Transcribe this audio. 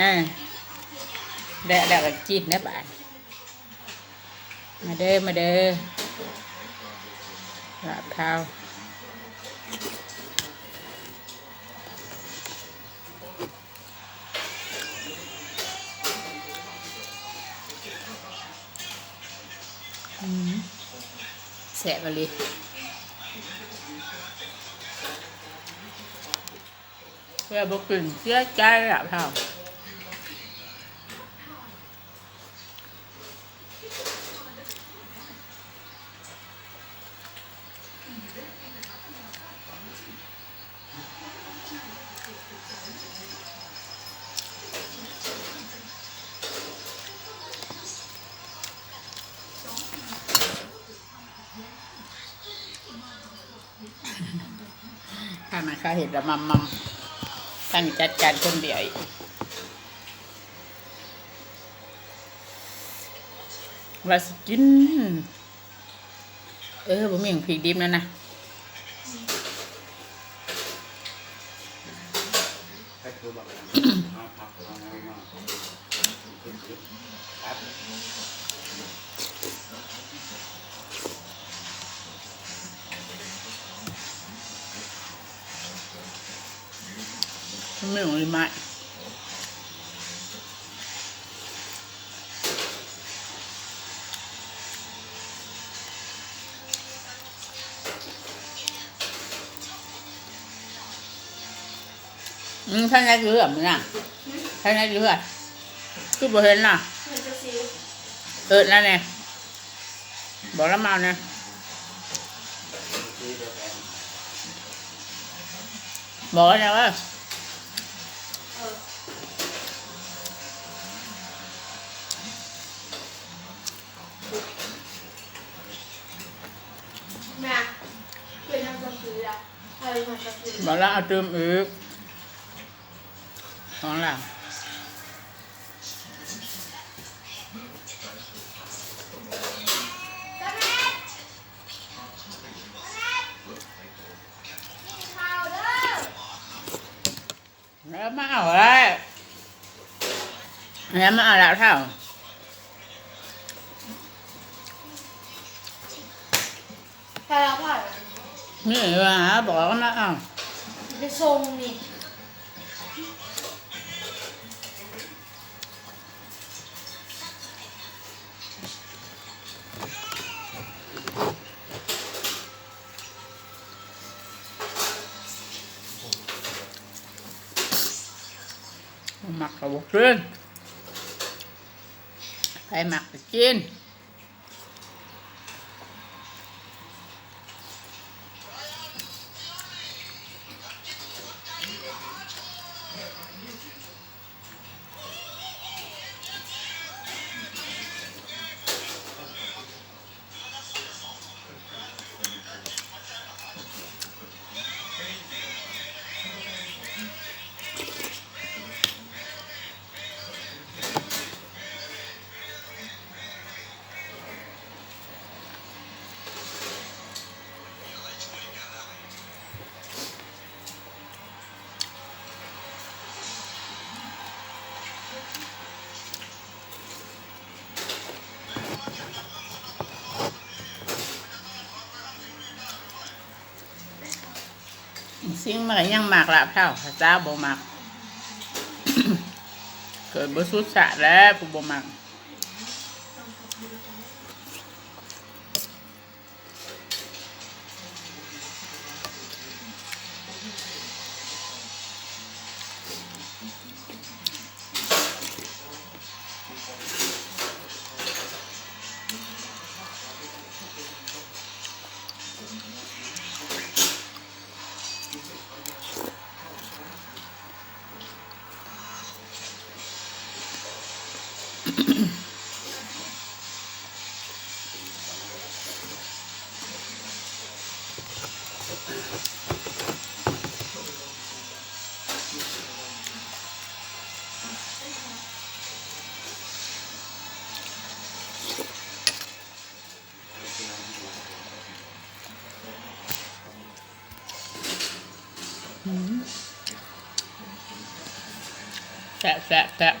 ອ່າ ແລະ ແລ້ວກໍກິນແລ້ວບາດ. ມາເດີ ມາເດີ ລາບເທົາ. ອືມ ແຊບອີ່ຫຼີ. ເພື່ອບໍ່ກິນເສຍໃຈລະເຖົ້າ. ຖ້າມັນເຂົາເຮັດລະໝ່ຳໆ ທັງຈັດການຄົນດຽວອີກ ວ່າຊິກິນ. ເອີ ບໍ່ມີໝາກພິກດິບນັ້ນນະ. ມັນມີໝາກລິໄມ້. ອືມ ທ່ານນາຍຢູ່ເຮືອນມື້ນະ? ທ່ານນາຍຢູ່ເຮືອນ ຄືບໍ່ເຫັນລະ? ເອີ ນັ້ນແຫຼະ. ບອກລະມາເອົາແດ່ ບອກລະແດ່ເອີ. ບອກລະເອົາຕື່ມອີກ ຂອງລາວ. ແລ້ວມາເອົາໄດ້ ແລ້ວມາເອົາລາວເຖົ້າ. ແລ້ວລາວເຖົ້າ ນີ້ວ່າບອກມາເອົາ ໄປສົ່ງນີ້. ບໍ່ມັກກໍບໍ່ກິນ ໃຜມັກກໍກິນ. ຊິງມັນກໍຍັງມັກລາບເທົ້າ ພະເຈົ້າບໍ່ມັກ ເກີດບໍ່ສຸດຊາດແລ້ວ ຜູ້ບໍ່ມັກ. ອືມ ແຊບແຊບແຊບ